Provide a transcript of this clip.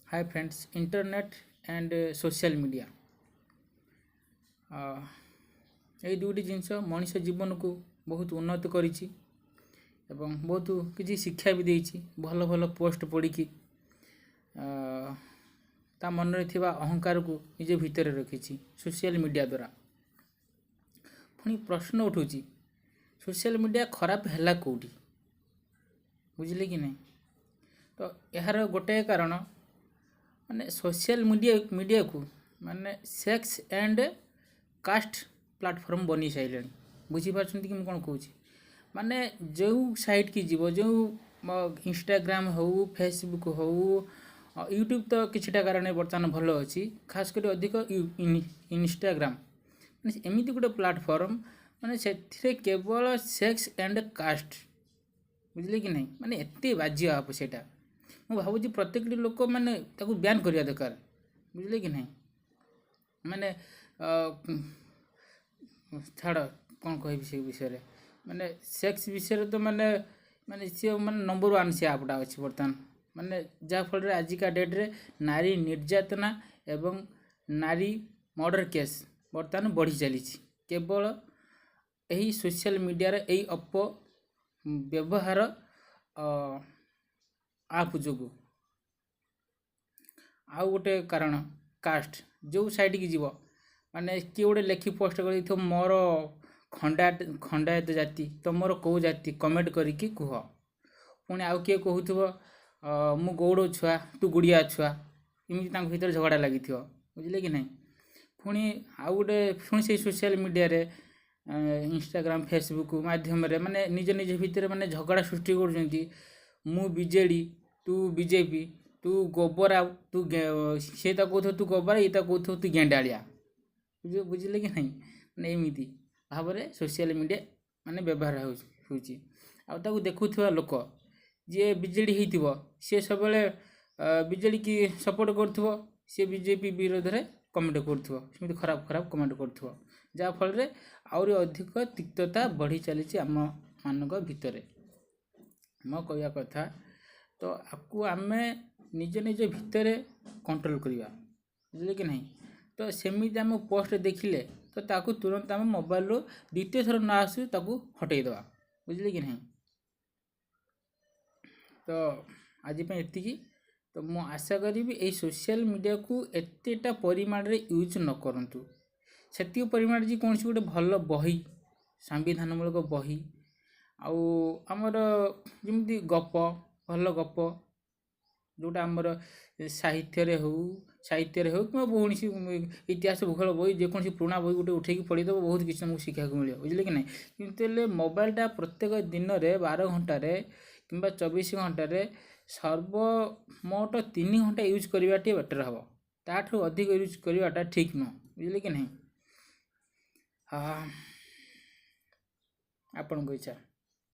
Hi friends, internet and social media, ଏଇ ଦୁଇଟି ଜିନିଷ ମଣିଷ ଜୀବନକୁ ବହୁତ ଉନ୍ନତ କରିଛି ଏବଂ ବହୁତ କିଛି ଶିକ୍ଷା ବି ଦେଇଛି। ଭଲ ଭଲ ପୋଷ୍ଟ ପଢ଼ିକି ତା ମନରେ ଥିବା ଅହଙ୍କାରକୁ ନିଜ ଭିତରେ ରଖିଛି ସୋସିଆଲ୍ ମିଡ଼ିଆ ଦ୍ୱାରା। ପୁଣି ପ୍ରଶ୍ନ ଉଠୁଛି, ସୋସିଆଲ୍ ମିଡ଼ିଆ ଖରାପ ହେଲା କେଉଁଠି? ବୁଝିଲେ କି ନାହିଁ? ତ ଏହାର ଗୋଟାଏ କାରଣ, ମାନେ ସୋସିଆଲ୍ ମିଡ଼ିଆକୁ ମାନେ ସେକ୍ସ ଆଣ୍ଡ କାଷ୍ଟ ପ୍ଲାଟଫର୍ମ ବନେଇ ସାରିଲେଣି। ବୁଝିପାରୁଛନ୍ତି କି ମୁଁ କ'ଣ କହୁଛି? ମାନେ ଯେଉଁ ସାଇଟ୍କି ଯିବ, ଯେଉଁ ଇନଷ୍ଟାଗ୍ରାମ ହଉ, ଫେସବୁକ୍ ହଉ, ୟୁଟ୍ୟୁବ୍ ତ କିଛିଟା କାରଣରେ ବର୍ତ୍ତମାନ ଭଲ ଅଛି, ଖାସ କରି ଅଧିକ ଇନଷ୍ଟାଗ୍ରାମ ମାନେ ଏମିତି ଗୋଟେ ପ୍ଲାଟଫର୍ମ, ମାନେ ସେଥିରେ କେବଳ ସେକ୍ସ ଆଣ୍ଡ କାଷ୍ଟ। ବୁଝିଲେ କି ନାହିଁ? ମାନେ ଏତେ ବାଜ୍ୟ ଆପ୍ ସେଇଟା। ମୁଁ ଭାବୁଛି ପ୍ରତ୍ୟେକଟି ଲୋକ ମାନେ ତାକୁ ବ୍ୟାନ୍ କରିବା ଦରକାର। ବୁଝିଲେ କି ନାହିଁ? ମାନେ ଛାଡ଼, କ'ଣ କହିବି ସେ ବିଷୟରେ। ମାନେ ସେକ୍ସ ବିଷୟରେ ତ ମାନେ ମାନେ ସିଏ ମାନେ ନମ୍ବର ୱାନ୍ ସେ ଆପ୍ଟା ଅଛି ବର୍ତ୍ତମାନ। ମାନେ ଯାହାଫଳରେ ଆଜିକା ଡେଟ୍ରେ ନାରୀ ନିର୍ଯାତନା ଏବଂ ନାରୀ ମର୍ଡ଼ର କେସ୍ ବର୍ତ୍ତମାନ ବଢ଼ି ଚାଲିଛି, କେବଳ ଏହି ସୋସିଆଲ୍ ମିଡ଼ିଆର ଏଇ ଅପ ବ୍ୟବହାର ଆପ୍ ଯୋଗୁଁ। ଆଉ ଗୋଟେ କାରଣ କାଷ୍ଟ। ଯେଉଁ ସାଇଟ୍କି ଯିବ, ମାନେ କିଏ ଗୋଟେ ଲେଖି ପୋଷ୍ଟ କରିଦେଇଥିବ, ମୋର ଖଣ୍ଡାୟତ ଜାତି, ତମର କେଉଁ ଜାତି କମେଣ୍ଟ କରିକି କୁହ। ପୁଣି ଆଉ କିଏ କହୁଥିବ, ମୁଁ ଗଉଡ଼ ଛୁଆ, ତୁ ଗୁଡ଼ିଆ ଛୁଆ। ଏମିତି ତାଙ୍କ ଭିତରେ ଝଗଡ଼ା ଲାଗିଥିବ। ବୁଝିଲେ କି ନାହିଁ? ପୁଣି ଆଉ ଗୋଟେ, ପୁଣି ସେଇ ସୋସିଆଲ୍ ମିଡ଼ିଆରେ ଇନଷ୍ଟାଗ୍ରାମ, ଫେସବୁକ୍ ମାଧ୍ୟମରେ ମାନେ ନିଜ ନିଜ ଭିତରେ ମାନେ ଝଗଡ଼ା ସୃଷ୍ଟି କରୁଛନ୍ତି। ମୁଁ ବିଜେଡ଼ି, ତୁ ବିଜେପି, ତୁ ଗୋବରା, ତୁ ସେ ତାକୁ କହୁଥିବ ତୁ ଗୋବରା, ଇଏ ତାକୁ କହୁଥିବ ତୁ ଗେଣ୍ଡାଳିଆ। ବୁଝିଲେ କି ନାହିଁ? ମାନେ ଏମିତି ଭାବରେ ସୋସିଆଲ୍ ମିଡ଼ିଆ ମାନେ ବ୍ୟବହାର ହେଉଛି। ଆଉ ତାକୁ ଦେଖୁଥିବା ଲୋକ, ଯିଏ ବିଜେଡ଼ି ହେଇଥିବ, ସିଏ ସବୁବେଳେ ବିଜେଡ଼ିକି ସପୋର୍ଟ କରୁଥିବ, ସିଏ ବିଜେପି ବିରୋଧରେ କମେଣ୍ଟ କରୁଥିବ, ସେମିତି ଖରାପ ଖରାପ କମେଣ୍ଟ କରୁଥିବ, ଯାହାଫଳରେ ଆହୁରି ଅଧିକ ତିକ୍ତତା ବଢ଼ି ଚାଲିଛି ଆମମାନଙ୍କ ଭିତରେ। ମୋ କହିବା କଥା ତ ଆକୁ ଆମେ ନିଜ ନିଜ ଭିତରେ କଣ୍ଟ୍ରୋଲ୍ କରିବା। ବୁଝିଲେ କି ନାହିଁ? ତ ସେମିତି ଆମେ ପୋଷ୍ଟ ଦେଖିଲେ ତ ତାକୁ ତୁରନ୍ତ ଆମ ମୋବାଇଲରୁ ଦ୍ୱିତୀୟ ଥର ନ ଆସୁ ତାକୁ ହଟେଇ ଦେବା। ବୁଝିଲେ କି ନାହିଁ? ତ ଆଜି ପାଇଁ ଏତିକି। ତ ମୁଁ ଆଶା କରିବି ଏଇ ସୋସିଆଲ୍ ମିଡ଼ିଆକୁ ଏତେଟା ପରିମାଣରେ ୟୁଜ୍ ନ କରନ୍ତୁ। ସେତିକି ପରିମାଣରେ ଯେ କୌଣସି ଗୋଟେ ଭଲ ବହି, ସମ୍ବିଧାନମୂଳକ ବହି, ଆଉ ଆମର ଯେମିତି ଗପ, ଭଲ ଗପ, ଯେଉଁଟା ଆମର ସାହିତ୍ୟରେ ହଉ କିମ୍ବା କୌଣସି ଇତିହାସ, ଭୂଗୋଳ ବହି, ଯେକୌଣସି ପୁରୁଣା ବହି ଗୋଟେ ଉଠେଇକି ପଢ଼ିଦେବ, ବହୁତ କିଛି ତୁମକୁ ଶିଖିବାକୁ ମିଳିବ। ବୁଝିଲେ କି ନାହିଁ? କିନ୍ତୁ ହେଲେ ମୋବାଇଲଟା ପ୍ରତ୍ୟେକ ଦିନରେ 12 ଘଣ୍ଟାରେ କିମ୍ବା 24 ଘଣ୍ଟାରେ ସର୍ବମୋଟ 3 ଘଣ୍ଟା ୟୁଜ୍ କରିବା ଟିକେ ବେଟର୍ ହେବ। ତାଠୁ ଅଧିକ ୟୁଜ୍ କରିବାଟା ଠିକ୍ ନୁହଁ। ବୁଝିଲେ କି ନାହିଁ? ଆପଣଙ୍କ ଇଚ୍ଛା।